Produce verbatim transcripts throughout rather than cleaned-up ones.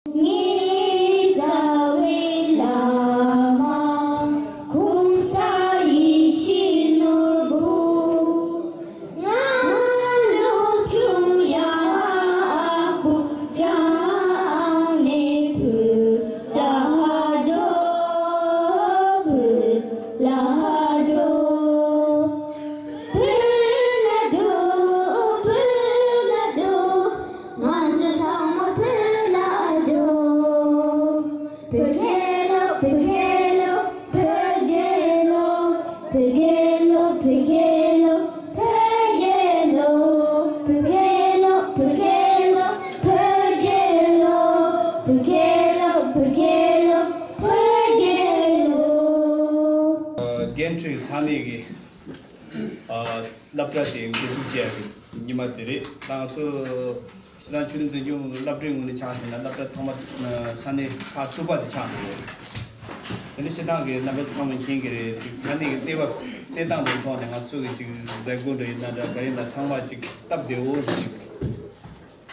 ངེད་རྩ་བའི་བླ་མ་གོང་ས་ཡིད་བཞིན་ནོར་བུ། ང་སློབ་ཆུང་ཡག་པོ་སྦྱངས་ནས་བོད་ལ་འགྲོ། བོད་ལ་འགྲོ། བོད་ལ་འགྲོ། བོད་ལ་འགྲོ། ང་ཚོ་ཚང་མ་བོད་ལ་འགྲོ། བོད་རྒྱལ་ལོ། བོད་རྒྱལ་ལོ། བོད་རྒྱལ་ལོ། བོད་རྒྱལ་ལོ། བོད་རྒྱལ་ལོ། བོད་རྒྱལ་ལོ། བོད་རྒྱལ་ལོ། བོད་རྒྱལ་ལོ། བོད་རྒྱལ་ལོ། བོད་རྒྱལ་ལོ། བོད་རྒྱལ་ལོ། བོད་རྒྱལ་ལོ། འགན་འཁྲི་ས་གནས་ཀྱི་ཨ་སློབ་གྲྭ་དེ་འགོ་འཛུགས་བྱས་པའི་ཉི་མ་དེ་རེད། ད་ང་ཚོ་སྤྱིར་བཏང་ཆོས་ལུགས་འཛིན་སྐྱོང་གི་སློབ་གྲྭའི་ངོས་ནས་ཆ་བཞག་ན་སློབ་གྲྭ་ཐོག་མ་ཨ་ས་གནས་ཁག་དྲུག་པ་དེ་ཆགས་འདུག་དེ་ནས་སྤྱིར་བཏང་གི་རྣམ་པ་ཚང་མས་མཁྱེན་གྱི་རེད། དེ་ས་གནས་ཀྱི་གནས་བབ་གནས་སྟངས་དེའི་ཐོག་ནས་ང་ཚོ་གི་ཅིག་མཛད་སྒོ་འདྲ་ཡིན་ན་འདྲ་ག་ཡིན་ན་ཚང་མ་ཅིག་སྟབས་བདེ་བོ་ཅིག་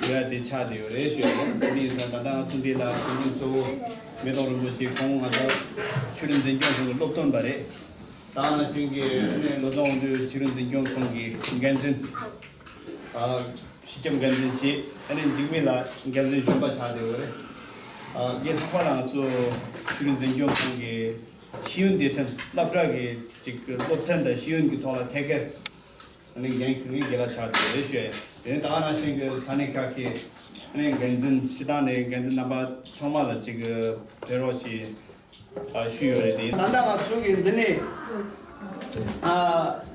ཡོད་ཡ་དེ་ཆགས་བསྡད་ཡོད་རེད་ཞུ་ཡ་རེད། དེ་ནས་ད་ལྟ་ང་ཚོ་འདི་ལ་གོ་མིང་གཙོ་བོ་མེ་ཏོག་རིན་པོ་ཆེ་ཁོང་ང་ཚོ་ཆོས་ལུགས་འཛིན་སྐྱོང་ཁང་གི་སློབ་སྟོན་པ་རེད། ད་ནང་བཞིན་གྱི་ཨ་ནི་ལོ་ཙཱ་དབང་འདུས་ཆོས་ལུགས་འཛིན་སྐྱོང་ཁང་གི་འགན་འཛིན། ཨ་སྤྱི་ཁྱབ་འགན་འཛིན་བྱས། ཨ་ནི་འཇིགས་མེད་ལགས་འགན་འཛིན་གཞོན་པ་ཆགས་བསྡད་ཡོད་རེད། ཨ་རྒན་ལྷག་པ་ལགས་ང་ཚོ་ཆོས་ལུགས་འཛིན་སྐྱོང་ཁང་གི་ཤེས་ཡོན་སྡེ་ཚན་སློབ་གྲྭ་གི་ཅིག་སློབ་ཚན་དང་ཤེས་ཡོན་གྱི་ཐོག་ལ་ཐད་ཀར་ཨ་ནི་འགན་འཁྱེར་མཁན་རྒན་ལགས་ཆགས་བསྡད་ཡོད་རེད་ཞུ་ཡ་ཡིན། དེ་ནས་ད་ག་ནང་བཞིན་གྱི་ས་གནས་ཁག་གི་ཨ་ནི་འགན་འཛིན་སྤྱི་བཏང་ནས་འགན་འཛིན་རྣམ་པ་ཚང་མ་ལ་ཅིག་ཕེབས་རོགས་ཞེས་ཞུས་ཡོད་རེད། དེ་ད་ལྟ་ང་ཚོ་གི་འདི་ནས་ཨ་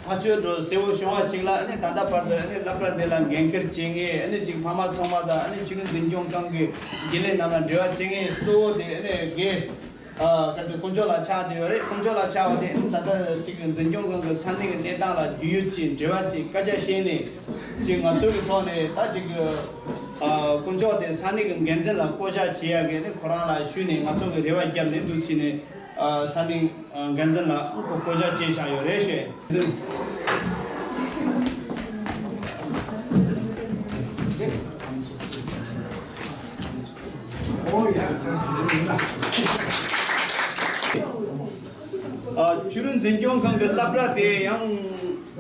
ཐག་གཅོད་འགྲོ་གསལ་བོ་བྱུང་བ་ཅིག་ལ་ཨ་ནི་ད་ལྟ་བར་དུ་ཨ་ནི་སློབ་གྲྭ་འདི་ལ་འགན་འཁྱེར་བྱེད་མཁན་ཨ་ནི་ཅིག་ཕ་མ་ཚང་མ་དང་ཨ་ནི་ཆོས་ལུགས་འཛིན་སྐྱོང་ཁང་གི་དགེ་ལས་རྣམས་ལ་འབྲེལ་བ་བྱེད་མཁན་གཙོ་བོ་དེ་ཨ་ནི་དགེ་ཨ་ག་ཚོད་དཀོན་མཆོག་ལགས་ཆགས་བསྡད་ཡོད་རེད། དཀོན་མཆོག་ལགས་ཆགས་པ་དེ་ཨ་ནི་ད་ལྟ་ཅིག་འཛིན་སྐྱོང་ཁང་གི་ས་གནས་ཀྱི་གནས་སྟངས་ལ་རྒྱུས་ཡོད་ཅིག་འབྲེལ་བ་ཅིག་བཀའ་རྒྱ་བཤད་ནས་ཅིག་ང་ཚོ་གི་ཐོག་ནས་ད་ཅིག་ཨ་དཀོན་མཆོག་དེ་ས་གནས་ཀྱི་འགན་འཛིན་ལ་བསྐོ་བཞག་བྱེད་ཡ་གི་ཨ་ནི་ཁོ་རང་ལ་ཞུས་ནས་ང་ཚོ་གི་རེ་བ་བརྒྱབ་ནས་འདུག་ཟེར་ནས་ཨ་ས་གནས་ཨ་འགན་འཛིན་ལ་ཁོ་བསྐོ་བཞག་བྱས་བཞག་ཡོད་རེད་ཞུ། ཨ་ཆོས་ལུགས་འཛིན་སྐྱོང་ཁང་གི་སློབ་གྲྭ་དེ་ཡང་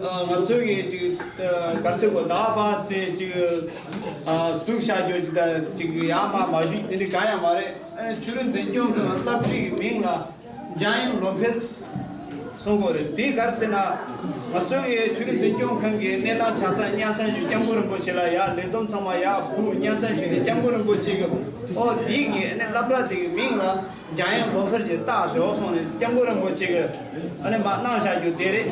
ཨ་ང་ཚོ་གི་ཅིག་ཨ་ག་རེ་ཟེར་དགོས། ད་བར་ཚེ་ཅིག་ཨ་བཙུགས་བཞག་རྒྱུ་ཅིག་དང་ཅིག་ཡར་མར་མ་ཞུས་དེ་འདྲ་གང་ཡང་མ་རེད། ཨ་ཆོས་ལུགས་འཛིན་སྐྱོང་ཁང་སློབ་གྲྭའི་མིང་ལ་འཇམ་དབྱངས་ལོ་འཕེལ་གསུང་གི་ཡོད་རེད། དེ་ག་རེ་ཟེར་ན་ང་ཚོ་གི་ཆོས་ལུགས་འཛིན་སྐྱོང་ཁང་གི་གནས་སྟངས་ཆ་ཚང་སྙན་སེང་ཞུས། སྐྱབས་མགོན་རིན་པོ་ཆེ་ལ་ཡར་ལས་བསྡོམས་ཚང་མ་ཡར་ཕུལ། སྙན་སེང་ཞུས་ཏེ་སྐྱབས་མགོན་རིན་པོ་ཆེ་གི་ཨོ་དེ་གི་ཨ་ནི་སློབ་གྲྭ་དེ་གི་མིང་ལ་འཇམ་དབྱངས་ལོ་འཕེལ་ཞེས་བཏགས་ཤོག་གསུངས་ནས་སྐྱབས་མགོན་རིན་པོ་ཆེ་གི་ཨ་ནི་མར་གནང་བཞག་རྒྱུ་དེ་རེད།